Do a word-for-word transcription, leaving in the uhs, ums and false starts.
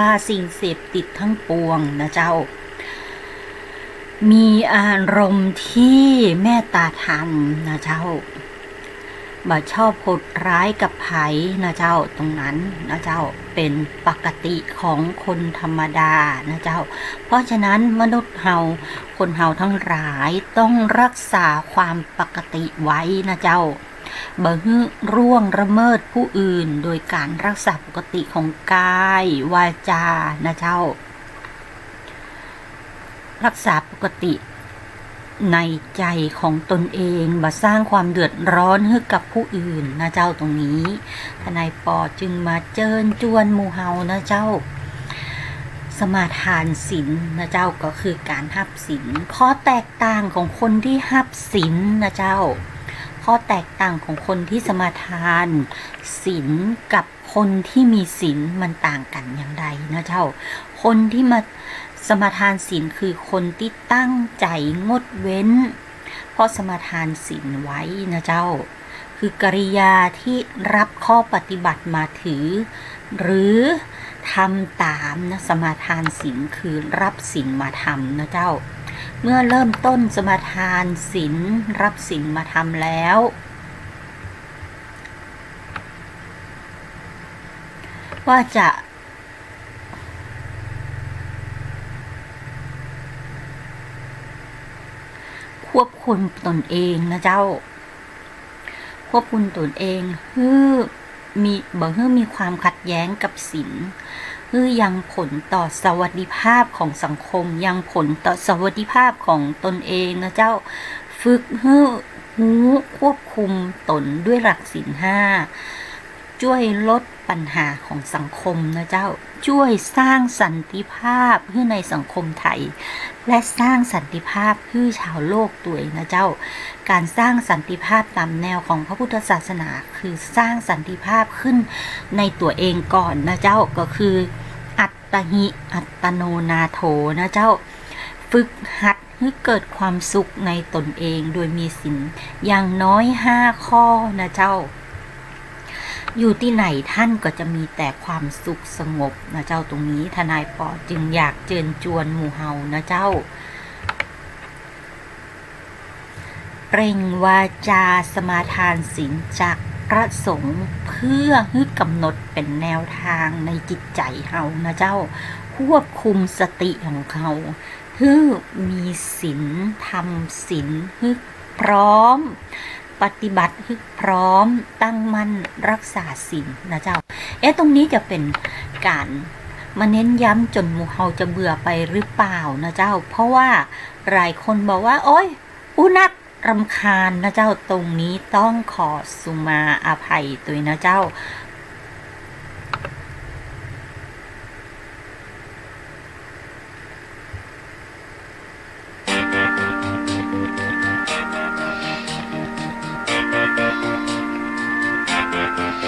าสิ่งเสพติดทั้งปวงนะเจ้า มีอารมณ์ที่เมตตาธรรมนะเจ้า บ่ชอบโหดร้ายกับใผนะเจ้า ตรงนั้นนะเจ้า เป๋นปกติของคนธรรมดานะเจ้า เพราะฉะนั้นมนุษย์เฮา คนเฮาทั้งหลายต้องรักษาความปกติไว้นะเจ้า บ่หื้อล่วงละเมิดผู้อื่นโดยการรักษาปกติของกาย วาจานะเจ้า รักษาปกติในใจ๋ของตนเอง บ่สร้างความเดือดร้อนหื้อกับผู้อื่นนะเจ้า ตรงนี้ ทนายปอจึงมาเจิญจวนหมู่เฮานะเจ้า สมาทานศีลนะเจ้า ก็คือการฮับศีล ข้อแตกต่างของคนที่ฮับศีลนะเจ้า ข้อแตกต่างของคนที่สมาทานศีลกับคนที่มีศีลมันต่างกั๋นอย่างใดนะเจ้า คนที่มาสมาทานศีลคือคนที่ตั้งใจ๋งดเว้น เพราะสมาทานศีลไว้นะเจ้า คือกิริยาที่รับข้อปฏิบัติมาถือ หรือทำต๋ามนะ สมาทานศีลคือรับศีลมาทำนะเจ้า เมื่อเริ่มต้นสมาทานศีล รับศีลมาทำแล้ว ว่าจะ ควบคุมตนเองนะเจ้า ควบคุมตนเอง หื้อมี บ่หื้อมีความขัดแย้งกับศีล หื้อยังผลต่อสวัสดิภาพของสังคม ยังผลต่อสวัสดิภาพของตนเองนะเจ้า ฝึกหื้อฮู้ควบคุมตนด้วยหลักศีลห้า จ้วยลดปัญหาของสังคมนะเจ้า จ้วยสร้างสันติภาพหื้อในสังคมไทย และสร้างสันติภาพหื้อชาวโลกตวยนะเจ้า การสร้างสันติภาพต๋ามแนวของพระพุทธศาสนา คือสร้างสันติภาพขึ้นในตั๋วเองก่อนนะเจ้า ก็คือ อัตตหิ อัตตโน นาโถ นะเจ้า ฝึกหัด หื้อเกิดความสุขในตนเองโดยมีศีลอย่างน้อยห้าข้อนะเจ้า อยู่ตี้ไหนต้านก็จะมีแต่ความสุขสงบนะเจ้า ตรงนี้ทนายปอจึงอยากเจิญจวนหมู่เฮานะเจ้า เปล่งวาจาสมาทานศีลจากพระสงฆ์ เพื่อหื้อกำหนดเป๋นแนวตางในจิตใจ๋เฮานะเจ้า ควบคุมสติของเฮา หื้อมีศีล ทำศีลหื้อพร้อม ปฏิบัติหื้อพร้อม ตั้งมั่นรักษาศีลนะเจ้า เอ๊ะ ตรงนี้จะเป๋นก๋านมาเน้นย้ำจ๋นหมู่เฮาจะเบื่อไปหรือเปล่านะเจ้า เพราะว่าหลายคนบอกว่า โอ๊ย อู้นัก รำคาญนะเจ้า ตรงนี้ต้องขอสุมาอภัยตวยนะเจ้า